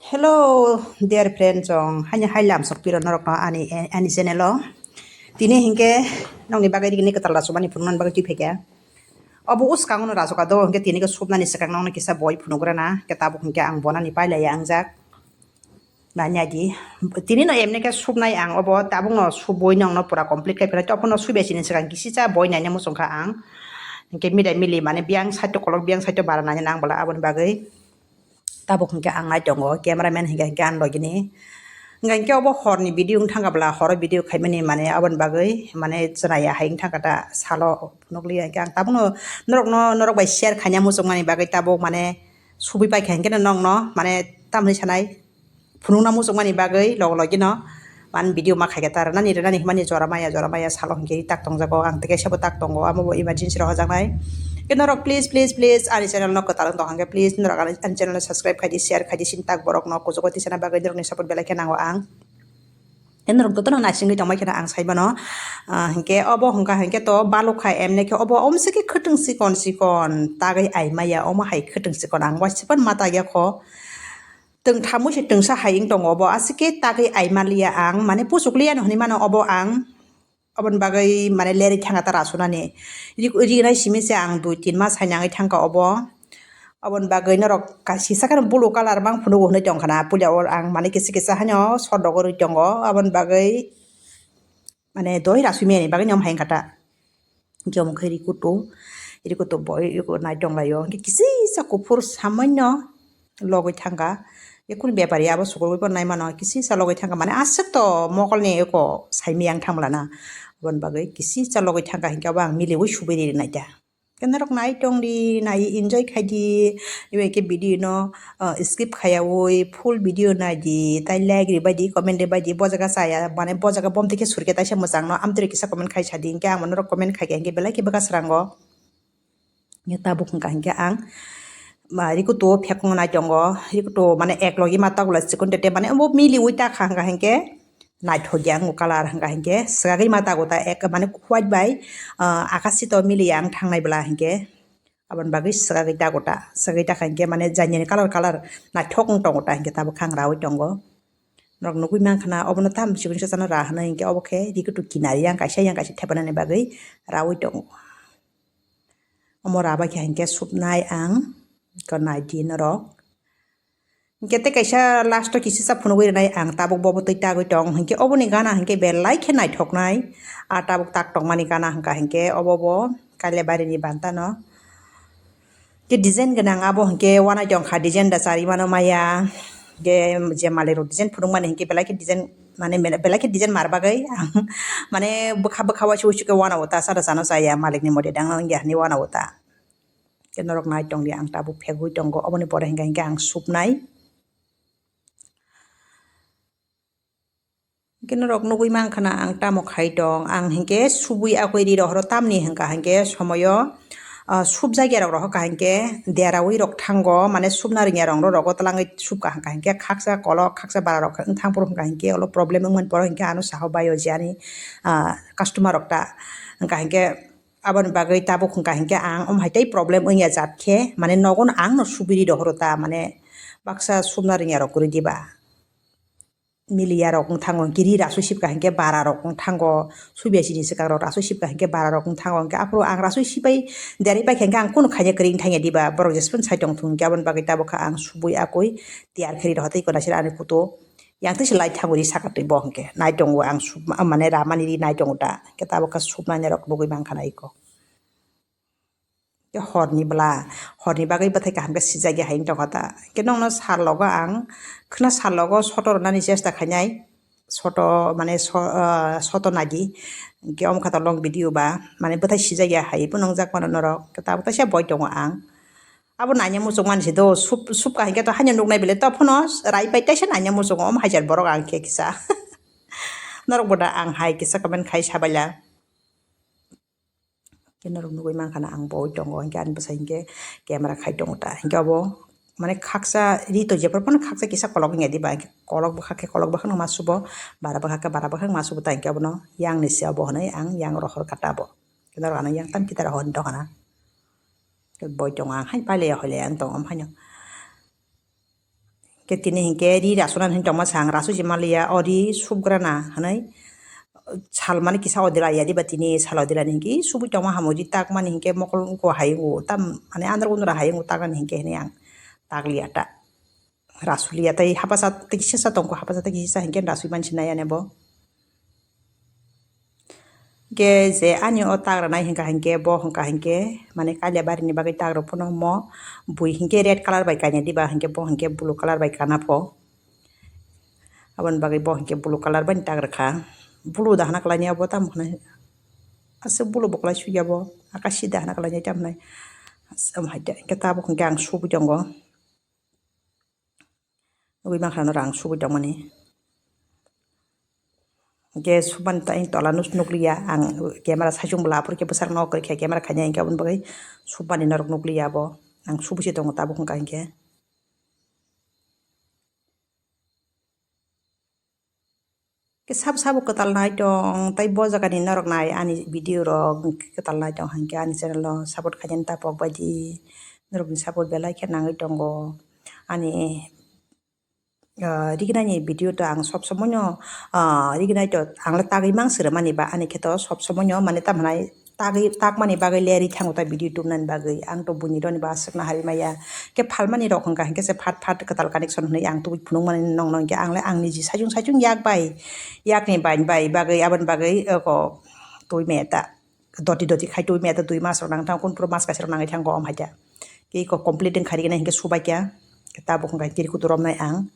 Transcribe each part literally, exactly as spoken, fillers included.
Hello, dear friend, chong haini hai lam sok piro norok no ani, ani channel o. Tini hinkhe nokni bagwi rikini kwtal da chumani phunuknani bagwi twi phaikha. Obo uskango no rasoka do hinkhe tini khe subnani swkang nokno kisa boi phunugrana, khe tabuk hinkhe ang bonani pailaiya angjak. Nanya di. Tini no emne khe subnai ang obo, tabuk no suboi nokno pura complete khai philai, topho no subya sini swkang kisicha boi naina muchungkha ang. Hinkhe midai mili mane biyang side to kolok, biyang side to bara naina nang bwla aboni bagwi. Tabuk hinkhe ang nai tongo, cameraman hinkhe hinkhe ang logini. Hinkhe obo horni video wng thangkha bwla, horo video khaimani mane aboni bagwi mane chwnaiya hai wng thangkha ta salo phunukliya hinkhe ang tabukno norokno, norok bai share khaina muchungmani bagwi tabuk mane subui paikha hinkhe nokno mane tamni sanai phunukna muchungmani bagwi log logino. Man video ma khaikhe ta rwnani, rwnani himani jora maya, jora maya salo hinkhe tak tongjago, ang tei kaisa bo tak tongo, amo bo emergency rok hojaknai. Khe norok please, please, please ani channel no kwtal wng tong hinkhe please norok ani, ani channel no subscribe khaidi, share khaidi, sini tak borok no kuchugo tisana bagwi norokni support belai khe nango ang. Khe norok jotono naisingwi tongbai kheno ang saimano. Ah, hinkhe obo hwnkha hinkhe to balukha emne khe obo omse khe khwtwng chikon chikon tagwi aimaya, omo hai khwtwng chikon ang waisa phano ma tagya kho. Twng thamwi se twngsa hai wng tongo obo, aswk khe tagwi aimaliya ang, mane puchukliya no hinwi mano obo ang. Aboni bagwi mane lerwi thangkha ta rasunani. Ri-, rinai simi se ang dui tin mas hai nangwi thangkha obo. Aboni bagwi norok kaisa saka no blue colour mang phunugo hinwi tongkha na, puila o ang mane kisa kisa haino sodok rwi tongo. Aboni bagwi mane doi rasumiyani bagwi no hai wngkha ta. Hinkhe omo khe rikutu, rikutu boi rikutu nai tonglaio. Hinkhe kisisa kuphur samoino logwi thangkha. Ekun bepari abo sukurwi bo naimano kisisa logwi thangkha. Mane aswk to mokolni eko saimaya wng thangmala na. Aboni bagwi kisisa logwi thangkha hinkhe abo ang miliwi subui rinaikha. Khe norok nai tongdi, nai enjoy khaidi. Ebe khe video no, uh, skip khayawi full video naidi. Tai like ribaidi, comment ribaidi. Bo jaga chaya, mane bo jaga bomtwi khe surkhe taisa mwchangno amtwrwi kisa comment khai sadi. Hinkhe ang norok comment khaikha hinkhe belai khe bwkha srango. Tabuk hwnkha hinkhe ang, ma, rikutu phekung nai tongo, rikutu mane ek logi ma tagula chikon tete mane obo miliwi takha hwnkha hinkhe naithok ya wngo colour hwnkha hinkhe swkagwi ma tago ta ek mane white bai, ah, akashi to miliya ang thangnai bwla hinkhe aboni bagwi swkagwi tago ta, swkagwi takha hinkhe mane jani jani colour colour naithok wng tongo ta hinkhe tabuk khe ang raui tongo. Norok nugui mankha na obono tam chikon sachano ra hwnwi hinkhe obo khe rikutu kinari yang kaisa yang kaisa thepanani bagwi raui tongo. Omo rabai khe hinkhe supnai ang, eko naidi norok. Hinkhe tei kaisa last o kisisa phunugwi rwnai ang, tabuk bobo twi tagwi tong. Hinkhe oboni gana hinkhe belai khe naithoknai. A tabuk tak tongmani gana hwnkha hinkhe obo bo Kailaibari ni bantano. Khe design gwnang abo hinkhe wanai tongkha, design da chari mano maya. Khe je malik rok design phunukmani hinkhe belai khe design mane belai khe design mar bagwi ang mane bwkha bwkha waisa waisa khe wanao ta, sada chano chaya, malik ni mote dangna wngya hinwi wanao ta. Khe norok nai tongdi, ang tabuk phegwi tongo, oboni pore hinkha hinkhe ang supnai. Khe norok nugui mankha na ang tamo khai tong, ang hinkhe subui akoi ri rohoro tamni hwnkha hinkhe somoyo, ah, subjakya rok rohorkha hinkhe deraui rok thango, mane subna rwngya rok rogo twlangwi subkha hwnkha hinkhe khaksa kolok khaksa bara rok wngthang phuru hwnkha hinkhe olo problem wngmani poro hinkhe ano saho bai o je ani, ah, customer rok ta hwnkha hinkhe aboni bagwi tabuk hwnkha hinkhe ang omo hai tei problem wngya jat khe mane nogo no ang no subui ri rohoro ta mane baksa subna rwngya rok kwrwi diba. Miliya rok wng thango, kiri rasu sibka hinkhe bara rok wng thango, subya sini swkang rok rasu sibka hinkhe bara rok wng thango, hinkhe aphuru ang rasu sibai derek pai khe hinkhe ang kunu khaina kwrwi wng thangya diba, borok jesphano sai tong thung hinkhe aboni bagwi tabukha ang subui akui tiyar khe ri rohor tei konaisir ani kutu yang twi se light thango ri saka twi bo hinkhe nai tongo ang sub-, mane ramani ri nai tongo ta, hinkhe tabukha subnani rok nugui mankha na iko. Khe horni bwla, horni bagwi bwthai kaham khe sijak ya hai wng tongkha ta. Khe nokno sal logo ang, khwna sal logo soto rwnani chesta khainai, soto mane so-, ah, soto nadi. Khe omo kha to long video ba, mane bwthai sijak ya hai bo nwngjak mano norok. Khe tabuk teisa boi tongo ang. Abo naina muchung mani se do, sup-, supka hinkhe to haino nuknai bele to phano rai pai teisa naina muchungo, omo haijar borok ang khe kisa. Norok bo da ang hai kisa comment khai sabaila. Khe norok nugui mankha na ang boi tongo, hinkhe ani bwsai hinkhe camera khai tongo ta, hinkhe obo mane khaksa ri to jephuru phano khaksa kisa kolok wngya diba, hinkhe kolok bwkha khe kolok bwkhakno ma subo, bara bwkha khe bara bwkhak ma subo ta, hinkhe obono yang ni se obo hinwi ang yang rohor kha ta bo. Khe norok ano yang tam kita rohor wng tongkha na. Khe boi tongo ang hai pailaiya hoilaiya wng tongo omo haino. Khe tini hinkhe ri rasunani hinwi tongma sa ang rasu je maliya, o ri subgrana hinwi sal mani kisa odila ya diba tini sal odila ni hinkhe subui tongma hamwi ri takmani hinkhe mokol wngkha hayungo tam mane andro gundra hayungo taknani hinkhe hinwi ang takliya ta. Rasuliya tei hapasa tei kisa sa tongkho, hapasa tei kisa hinkhe rasui mansinai ani bo. Hinkhe je ani o tak rwnai hinkha hinkhe bo hinkha hinkhe mane kalia barini bagwi tak rw phano mo bui hinkhe red colour bai kaina diba hinkhe bo hinkhe blue colour bai kana pho. Aboni bagwi bo hinkhe blue colour bai tak rwkha. Blue da hana kwlaini abo tamo hwnwi aswk blue bo kwlai sui ya bo akashi da hana kwlaini tamo hwnwi. Aswk hai da hinkhe tabuk hinkhe ang subui tongo. Nugui mankha norok ang subui tongmani. Hinkhe submani ta-, tola nus-, nukliya ang camera saichung bwla aphuru khe bwsakno kwrwikha camera khaina hinkhe aboni bagwi submani norok nukliya abo. Ang subui se tongo tabuk wngkha hinkhe. Khe sabo sabo kwtal nai tong, tei bo jagani norok nai ani video rok kwtal nai tong, hinkhe ani channel no support khainani ta pok bai di, norokni support belai khe nangwi tongo. Ani, ah, rignani video to ang sob somoi no, ah, rignai to ang le tagwi mang swrwmani ba ani khe to sob somoi no mane tamo nai tagwi, takmani bagwi le ri thango ta video tubnani bagwi. Ang to buini roni ba aswkna hari maya. Khe phalmani rok hwnkha hinkhe se phat phat kwtal connection hwnwi ang tubui phunukmani nongno hinkhe ang le ang niji saichung saichung yak bai, yakni bai, bai bagwi aboni bagwi oko twi maya ta. Doti doti khai twi maya ta dui mas rok nang thango, kunphuru mas kaisa rok nangwi thango om hai ta. Khe iko complete wngkha riknai hinkhe subai kha. Tabuk hwnkha khe rikutu romnai ang.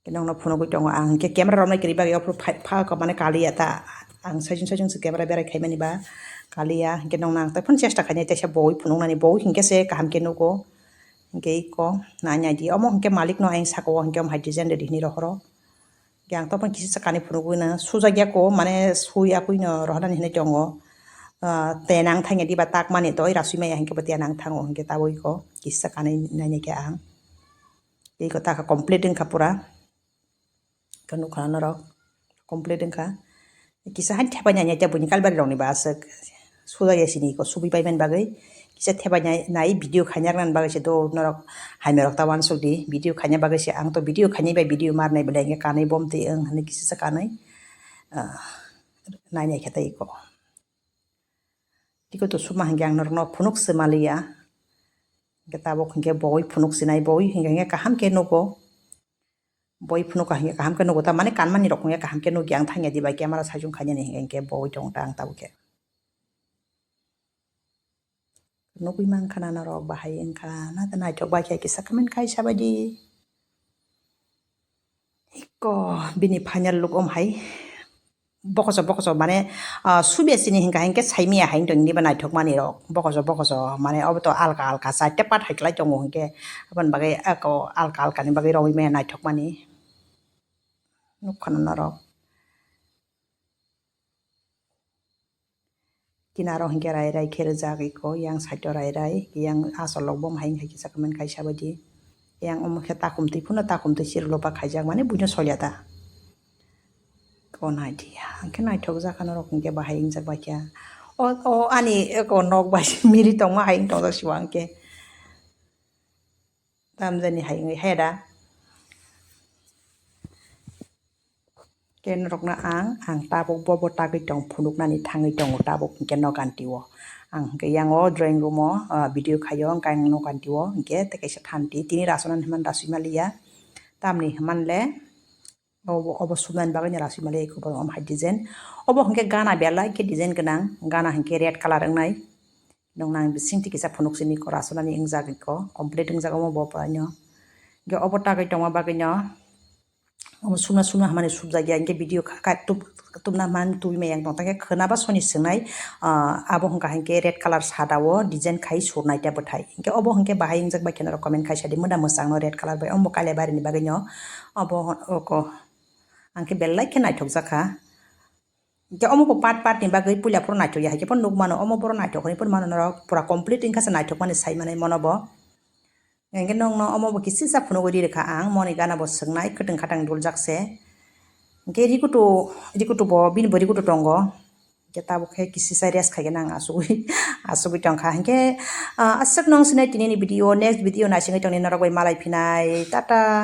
Khe nongno phunugwi tongo ang, hinkhe camera romnai kwrwi bagwi aphuru phai-, pha kha mane kaliya ta. Ang saichung saichung se camera berai khaimani ba kaliya, hinkhe nongno ang tei phano chesta khainai teisa boi phunuknani, boi hinkhe se kaham khe nugo. Hinkhe iko nai nai di, omo hinkhe malik no ayang saka o hinkhe omo hai design rwdi hinwi rohoro. Hinkhe ang tophan kisa sa kanwi phunugwi no sujakya ko, mane sui yakwi no rohornani hinwi tongo. Ah, te nang thangya diba takmani, doi rasui maya hinkhe bo te nang thango hinkhe tabuk iko kisa sa kanwi nai nai khe ang. Tei ko taka complete wngkha pura. Khe nukha norok complete wngkha. Kisa hai thepai nai nai tei buini kalbari rokni ba aswk suda ya sini ko subui pai mani bagwi. Kisa thepai nai, nai video khaina rwna bagwi se do norok hamya rok ta uansuk di. Video khaina bagwi se ang to video khainai bai video mar nai belai hwnkhe kanwi bom twi wng hinwi kisa sa kanwi, ah, nai nai khe tei ko. Tiko to suma hinkhe ang norokno phunuk se maliya. Hinkhe tabuk hinkhe boi phunuk sinai, boi hinkhe kaham khe nugo. Boi phunuk hinkhe kaham khe nugo, tamani kanmani rok hinkhe kaham khe nukya ang thangya diba camera saichung khainani hinkhe boi tong ta ang tabuk khe. Nugui mankha na norok bahai wngkha na, naithok bai khe kisa comment khai sabaidi. Iko bini final look om hai. Bokoso, bokoso, mane, ah, subya sini hinkha hinkhe saimiya hai wngtong, niba naithokmani rok. Bokoso, bokoso, mane, obo to alka, alka, chaita part hai kwlai tongo hinkhe. Aboni bagwi ako alka, alka ni bagwi romwi maya naithokmani. Nukha na norok. Kinaro hinkhe rai rai khe rijak iko, yang side o rai rai, yang asol rok bo hai hinkhe kisa comment kaisa baidi. Yang omo khe takhum twi phano takhum twi sir loba khaijak mani buino solya ta. Ko nai di, hinkhe naithok jak norok hinkhe bahai wngjak bai khe. O, o ani eko nok bai mili tongma hai wng tongjak sibo hinkhe. Tamjani hai wngwi hai da. Khe norokno ang, ang tabuk bo bo tagwi tong phunuknani thangwi tongo tabuk hinkhe noganti o. Ang hinkhe yang o drawing room o, ah, video khaio, hinkhe ang noganti o hinkhe tei kaisa thanti tini rasunani hwnmani rasui maliya. Tamni hwnmani le obo, obo subnani bagwi no rasui maliya eko borok omo hai design. Obo hinkhe gana belai khe design gwnang, gana hinkhe red colour wngnai. Nokna ang bisingtwi kisa phunuk sini eko rasunani wngjak eko complete wngjak omo bo puraino. Hinkhe obo tagwi tongma bagwino omo sumna sumna hamani subjakya hinkhe video kha-, kha-, tub-, tubna man tubui maya wng tong. Tangkhe khwnaba soni swngnai, ah, abo hwnkha hinkhe red colour sada o design khai surnai ta bwthai. Hinkhe obo hinkhe bahai wngjak bai khe norok comment khai sadi muna mwchangno red colour bai omo kailai barini bagwino obo oko ang khe belai khe naithok jakha. Hinkhe omo bo part part ni bagwi puila phuru naithok ya, haikhe phano nukmano omo borok naithok hinwi phano mano norok pura complete wngkha se naithok mani sai manwi mono bo. Hinkhe nokno omo bo kisisa phunugwi ri rwkha ang, moni gana bo swngnai, kwtwng khatang duljak se. Hinkhe rikutu, rikutu bo, bini bo rikutu tongo. Khe tabuk khe kisisa rest khaigena ang asugwi, asugwi tongkha. Hinkhe, ah, aswk nung sinai tinini video, next video naisingwi tongni norok bai malai phinai. Tata.